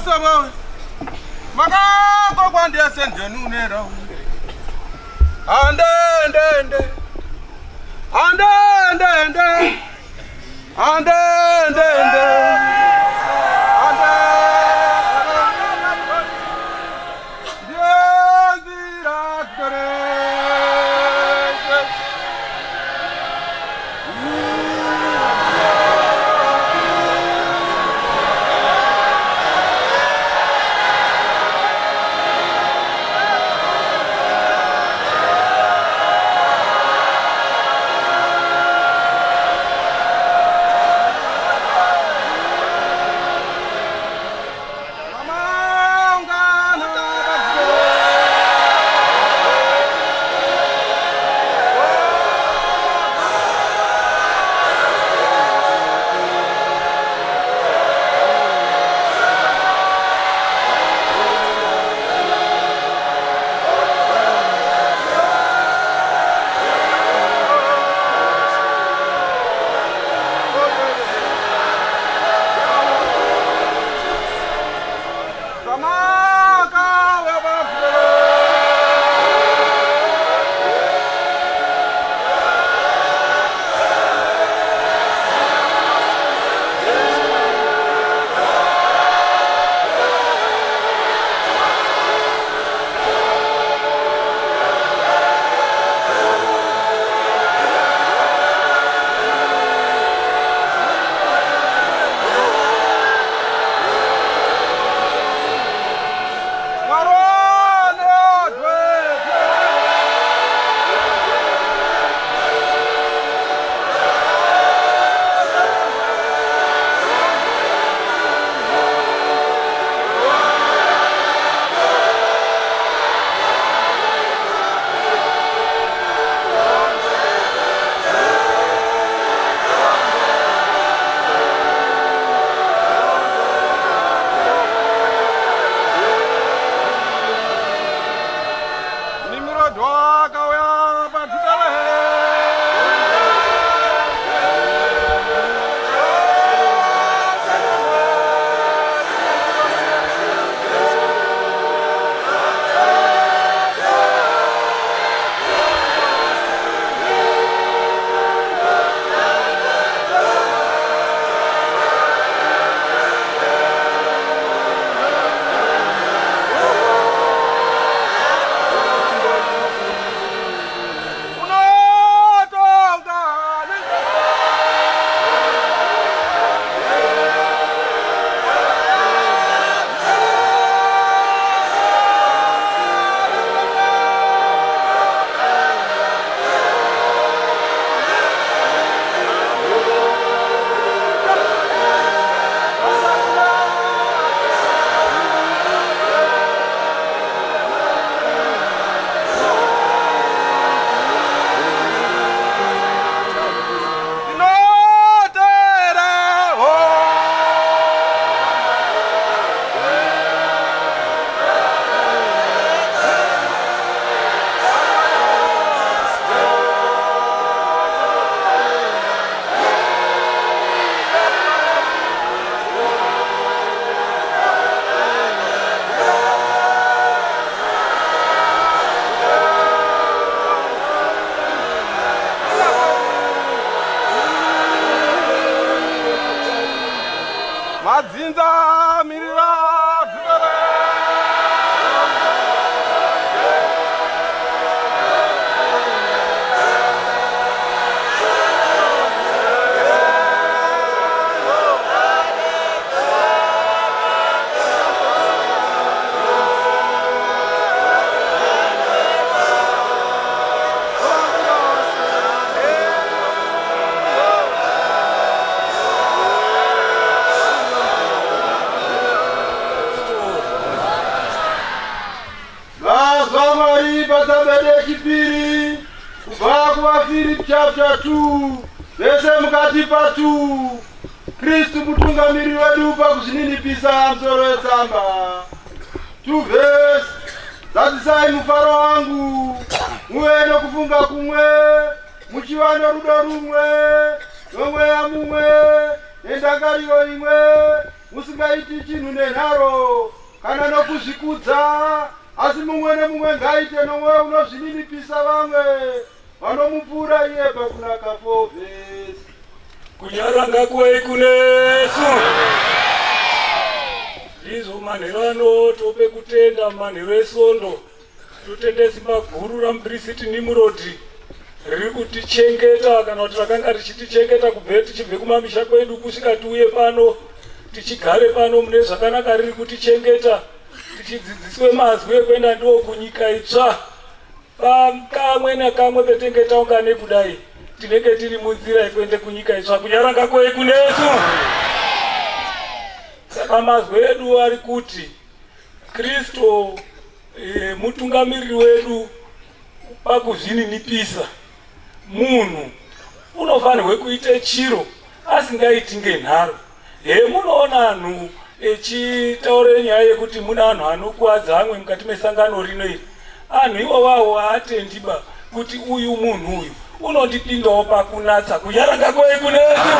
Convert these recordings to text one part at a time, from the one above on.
Samuel makakokwa ndiye senjenunera andendende andendende andendende Madzinza mirira Vazwa Mwari pasabata yechipiri kubva kuvaFiripi chapter 2 vese mukati pa 2 Kristu mutungamiri wedu pakuzvininipisa musoro wetsamba 2 verse zadzisai mufaro wangu muve nokufunga kumwe muchiva norudo rumwe nomweya mumwe nendangariro imwe. asingaiti chinhu nenharo kana nokuzvikudza, asi mumwe nemumwe ngaaite nomwoyo unozvininipisa vamwe vanomupfuura iye pakunaka 4 vhesi. Kunyara ngakuve kunesu. Ndizvo manheru ano tope kutenda manheru esondo. Totende simba guru ramupirisiti Nimurodi riri kutichengeta kana kuti rakanga richitichengeta kubve tichibve kumamisha kwedu kusvika tiuye pano tichigare pano mune zvakanaka riri kutichengeta tichidzidziswe mazwi ekuenda ndiwo kunyika itsva. Kamwe nakamwe petenge taungane kudai tinenge tiri munzira yekuende kunyika itsva kunyaranga kwei kunesu. Saka mazwi edu ari kuti Kristu e, mutungamiriri wedu pakuzvininipisa. Munhu unofanirwe kuite chiro asingaiti ngenharo. He munoona anhu echitaure nyaya yekuti mune anhu anokuwadza amwe mukati mesangano rino iri. Anhu iwowawo haatendiba kuti uyu munhu uyu unondipindawo pakunatsa kunyaranga kwei kunesu.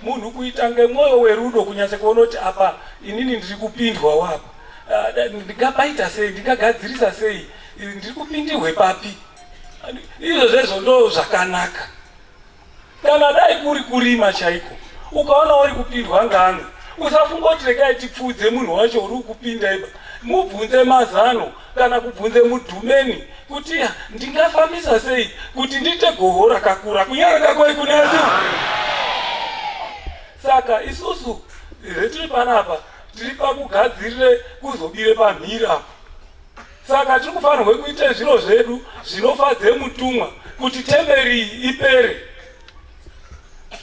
Munhu kuita ngemwoyo werudo kunyatsa kuona kuti apa inini ndiri kupindwawo apa. Ah, ndingapaita sei, ndingagadzirisa sei, ndiri kupindirwe papi? Izvo zvezvo ndo zvakanaka. Kana dai kuri kurima chaiko, ukaona uri kupindwa ngano, usafunga kuti regai tipfuudze munhu wacho uri kupinda iba. Mubvunze mazano kana kubvunze mudhumeni kuti ndingafambisa sei kuti ndiite goho rakakura kunyaranga kwei kunesu. Saka isusu retiri panapa tiri pakugadzirire kuzobire pamhiri apo. Saka tiri kufanirwe kuite zviro zvedu zvinofadze mutumwa kuti temberi iyi ipere.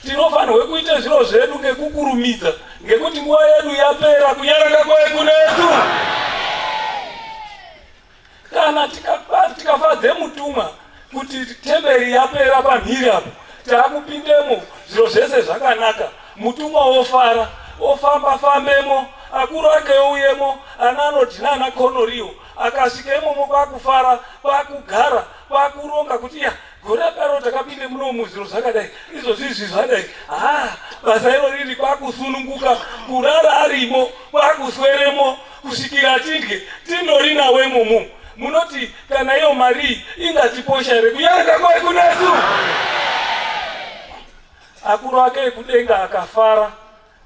Tinofanirwe kuite zviro zvedu ngekukurumidza ngekuti nguva yedu yapera kunyaranga kwei kunesu. Kana tikafadze mutumwa kuti temberi yapera pamhiri apo taakupindemo zviro zvese zvakanaka mutumwa wofara ofamba fambemo akuru ake ouyemo ana anoti naana konoriyo akasvika imomo kwakufara kwakugara kwakuronga kuti ya gore rapero takapinde munomu zviro zvakadai izvozvi izvi zvadai ha basa iro riri kwakusununguka kurara arimo kwakusweremo kusvikira tidye tindori nawe imomo munoti kana iyo mari ingatiposha here kunyarika kwai kunesu akuru ake ekudenga akafara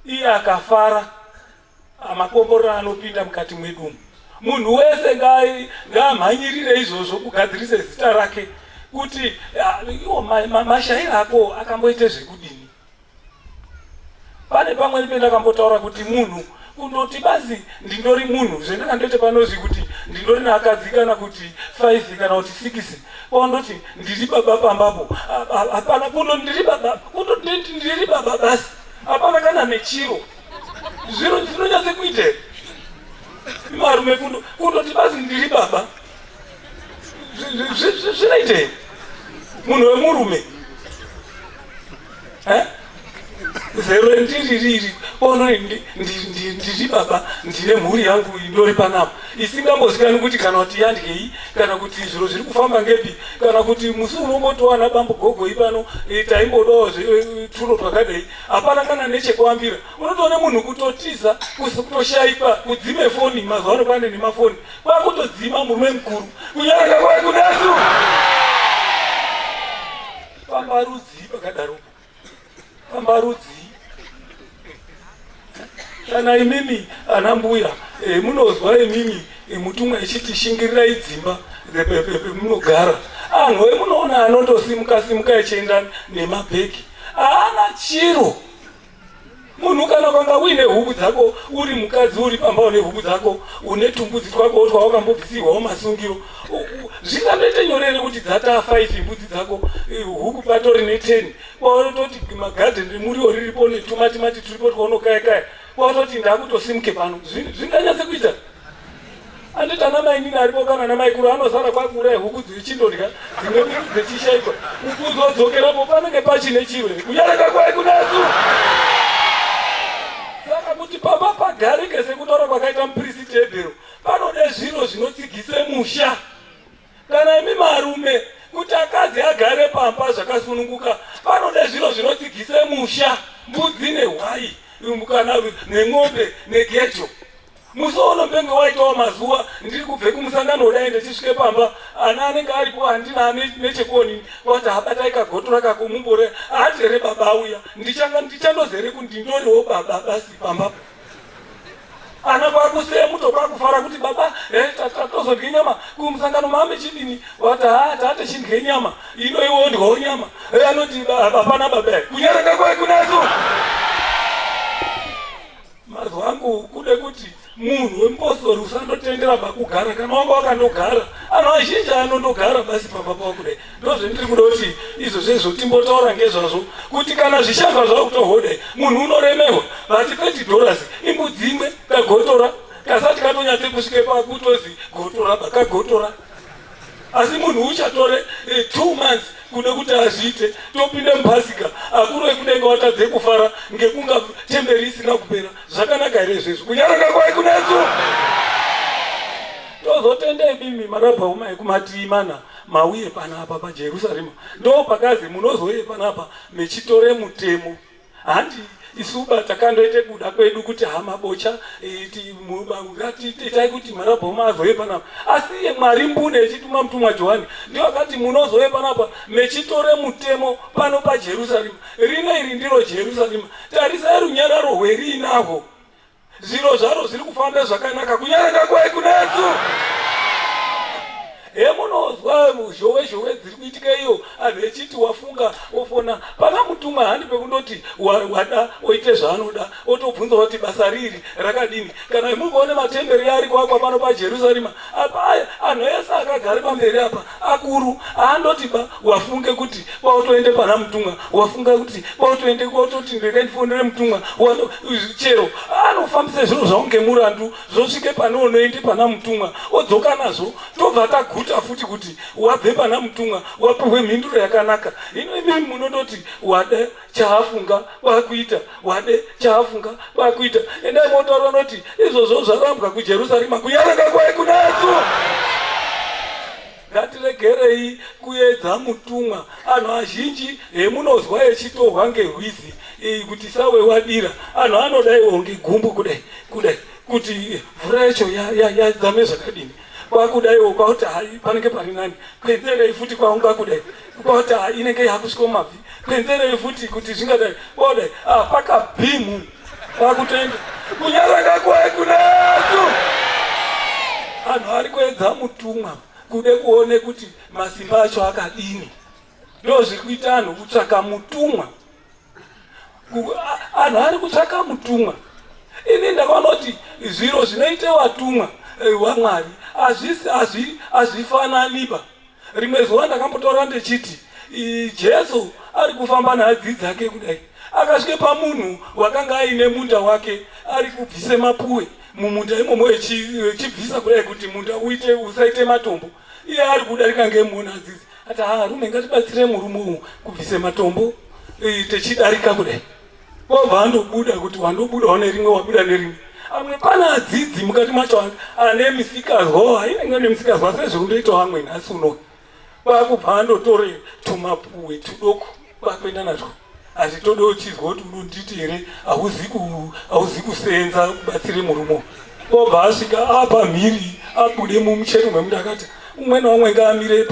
iye akafara makomborero anopinda mukati mwedu munhu wese ngaamhanyirire izvozvo kugadzirise zita rake kuti iwo mashairo ako akamboite zvekudini Pane pamweni pendakambotaura kuti munhu kundoti bazi ndindori munhu zvendakandoita panozvi kuti ndindori naakadzi kana kuti 5 kana kuti 6 kwandoti ndiri baba pambapo hapana kundo ndiri baba kundo ndiri baba basi hapana kana nechiro zviro zvinonyatse kuita here marume kundo kundoti basi ndiri baba zvinoita here munhu wemurume Eh? Zero ndiri riri ono ndiri baba ndine mhuri yangu indori panapa isingambozikanwi kuti kana kuti yandyei kana kuti zviro zviri kufamba ngepi kana kuti musi unombotowana bambo gogoi pano eh, taimbodawo eh, turo twakadai hapana kana nechekuambira unotoona munhu kutotiza kutoshaikwa kudzime foni mazuva ano kwane nemafoni kwakutodzima murume mukuru kunyaraka kwekunesu Pamba rudzii pakadaropo? Pamba rudzii? Kana imimi ana mbuya e, munozwa imimi e, mutumwa echiti shingirirai dzimba pemunogara. Anhu emunoona anondosimuka simuka echienda nemabhegi haana chiro. Munhu kana ukanga uine huku dzako uri mukadzi uri pamba une huku dzako une tumbudzi twako twawakambobvisirwawo masungiro zvingandoite nyore here kuti dzataa 5 mbudzi dzako eh, huku patori ne 10 kwaunototi magadheni remuriwo riripo netumatimati turipo twaunokayakaya kwautoti ndakutosimuke pano zvinganyatse kuita Anditi ana mainini aripo kana ana maikuru anosara kwakuuraya huku dzichindodya dzimwe dzichishaikwa kuzodzokerapo panenge pachine chiro here kunyaraka kwai kunesu saka kuti pamba pagarike sekutaura kwakaita mupirisiti ebhero panode zviro zvinotsigise musha Kana imi marume kuti akadzi agare pamba zvakasununguka panode zviro zvinotsigise musha, mbudzi nehwai. kana nemombe negejo. Musi unombenge waitawo mazuva ndiri kubve kumusangano kudai ndichisvike pamba, ana anenge aripo handina nechekuonini, vati habatai kagotora kako mumbore haati here baba auya, ndichanga ndichandozere kuti ndindoriwo baba basi pamba. Ana kwakusiya muto kwakufara kuti baba eh, tozodye nyama kumusangano mame chidini, vati ha tate chidye nyama ino iwo ndyawo nyama eh, anoti hapana baba kunyaranga kwai kunazo Mazwi angu kude kuti munhu wemupostori usandotendera pakugara kana wanga wakandogara anhu azhinji anondogara basi pamba pavo kudai ndozvendiri kuda kuti izvo zvezvo timbotaura ngezvazvo kuti kana zvishamba zvakutohodai munhu unoremerwa but 30 dollars imbudzi imwe kagotora kasati katonyatse kusvike pakutozi gotora bakagotora asi munhu uchatore 2 months kude kuti azviite topinde mupasika akuru ekudenga watadze kufara ngekunga temberi isina kupera zvakanaka here izvezvi kunyarara kwai kunesu tozotenda imimi marabhauma ekumatii mana mauye panapa pajerusarema ndo pakazi munozouye panapa mechitore mutemo Handi isuba takandoite kuda kwedu kuti hama bocha ngatiitai kuti marabhoma azouye panapa asi iye Mwari mbune echituma mutumwa Johani ndiyo akati munozouye panapa mechitore mutemo pano paJerusarema rino iri ndiro Jerusarema tarisai runyararo rweriinahwo Zviro zvaro zviri kufamba zvakanaka kunyarara kwai kunesu. Hemunozwa zhowe zhowe dziri kuitika iyo anhu echiti wafunga ofona pana mutumwa handi pekundoti wada oite zvaanoda otobvunza kuti basa riri rakadini kana mukuone matemberi ari kuakwa pano pajerusarema apa aya anhu ese akagare pamberi apa akuru haandoti ba wafunge kuti kwautoende pana mutumwa wafunga kuti kwautoende kwautoti ndega ndifonere mutumwa chero anofambisa zviro zvavo ngemurandu zvosvike pane unoende pana mutumwa odzoka nazvo tobva taguta futi kuti wabve pana mutumwa wapihwe mhinduro yakanaka hino imimi munondoti wada chaafunga kwakuita wade chaafunga kwakuita endai motaura noti izvozvo zvarambwa kujerusarema kunyaranga kwai kunesu ngatiregerei kuedza mutumwa anhu azhinji hemunozwa echitohwa ngerwizi kuti sawe wadira anhu anodaiwo ngegumbu kudai kudai kuti mvura yacho yadzame zvakadini kwakudaiwo kwakuti hai panenge pari nani kwenzerei futi kwaunga kudai kwakuti hai inenge yakusvika mumabvi kwenzerei futi kuti zvingadai kwaudai ah, pakabhimu kwakutenda kunyaranga kwai kunesu anhu ari kuedza mutumwa kude kuone kuti masimba acho akadini ndo zviri kuita anhu kutsvaka mutumwa Anhu ari kutsvaka mutumwa. Ini ndakaona kuti zviro zvinoite watumwa eh, waMwari hazvifananiba. Rimwe zuva ndakambotaura ndechiti Jesu ari kufamba naadzidzi ake kudai akasvike pamunhu wakanga aine munda wake ari kubvise mapuwe mumunda imomo echibvisa kudai kuti munda uite usaite matombo iye ari kudarika ngemuona adzidzi ati haa rume ngatibatsire murume uyu kubvise matombo techidarika kudai wabva andobuda kuti wandobudawo nerimwe wabuda nerimwe amwe pana adzidzi mukati macho ane misikazwa ainenge ane misikazwa sezvirundoitawo amwe nhasi uno kwakubva andotore tumapuwe tudoko kwakuenda natwo asi tode uchizwa kuti unonditi here hauzi kusenza kubatsire murume obva asvika apa mhiri abude mumucheto memunhu akati umwe naumwe ngaamire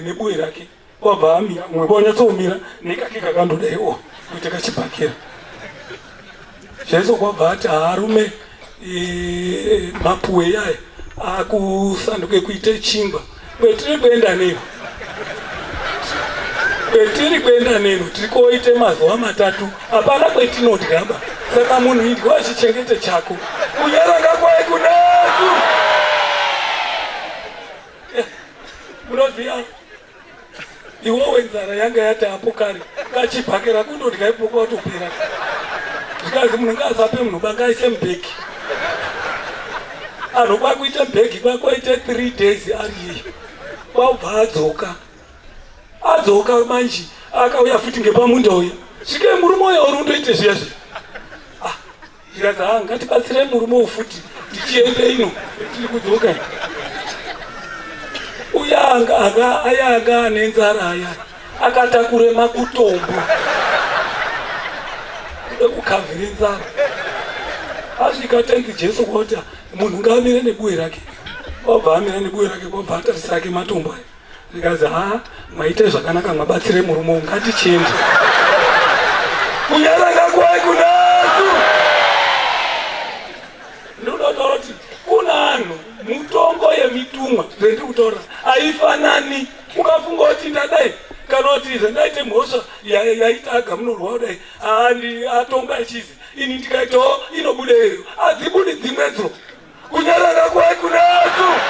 nebuwe rake wabva amira umwe kwaunyatsomira nekake kakandodaiwo kuita kachibhakera Jesu kwabva ati haarume e, mapuwe yaya akusanduke kuite chingwa kwetiri kuenda neno kwetiri kuenda neno tiri koite mazuva matatu hapana kwetinodyaba saka munhu idya achichengete chako kunyaranga kwai kunesu munoziva iwowe nzara yanga yati apo kare kachibhakera kundodya ipo kwatopera zvikazi munhu ngaasape munhu banga aise mubhegi anhu kwakuita bhegi kwakwaite 3 days ari iye kwabva adzoka adzoka manje akauya futi ngepamunda uya svike murume uya uri undoite zviya zviya ah, Zvikanzi haa ngatibatsire murume uyu futi tichiende ino tiri kudzoka. Uya anga anga aya anga ane nzara aya akatakure makutombo. Kuda kukavhire nzara. Asvika tenzi Jesu kwoti munhu ngaamire nebuwe rake. Obva amira nebuwe rake kwobva atarisa ake matombo aya. Zvikanzi ha maite zvakanaka mabatsire murume uyu ngatichiende. Kunyarara kwai kunasu. Ndinotaura kuti kuna anhu mutongo yemitumwa zvendiri kutaura haifanani. Ukafunga kuti ndadai kana kuti zvendaite mhosva yaita agamunorwa kudai andi atonga achizi ini ndikaitawo inobuda iyo hadzibudi dzimwedzo. Kunyarara kwai kunasu.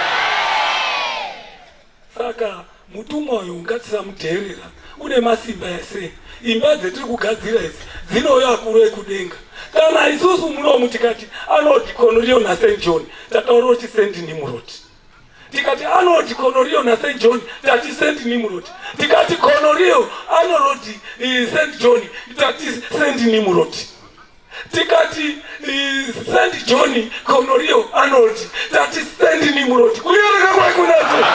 Saka mutumwa uyu ngatisamudheerera, une masimba ese. Imba dzetiri kugadzira idzi dzinouya akuru ekudenga. Kana isusu munomu tikati anoti Konorio naSt John, tataura kuti St Nimrod. Tikati anoti Konorio naSt John, tati St Nimrod. Tikati Konorio anoroti eh, St John, tati St Nimrod. Tikati eh, St John, Konorio anoti, tati St Nimrod. Kunyarara kwai kunaso.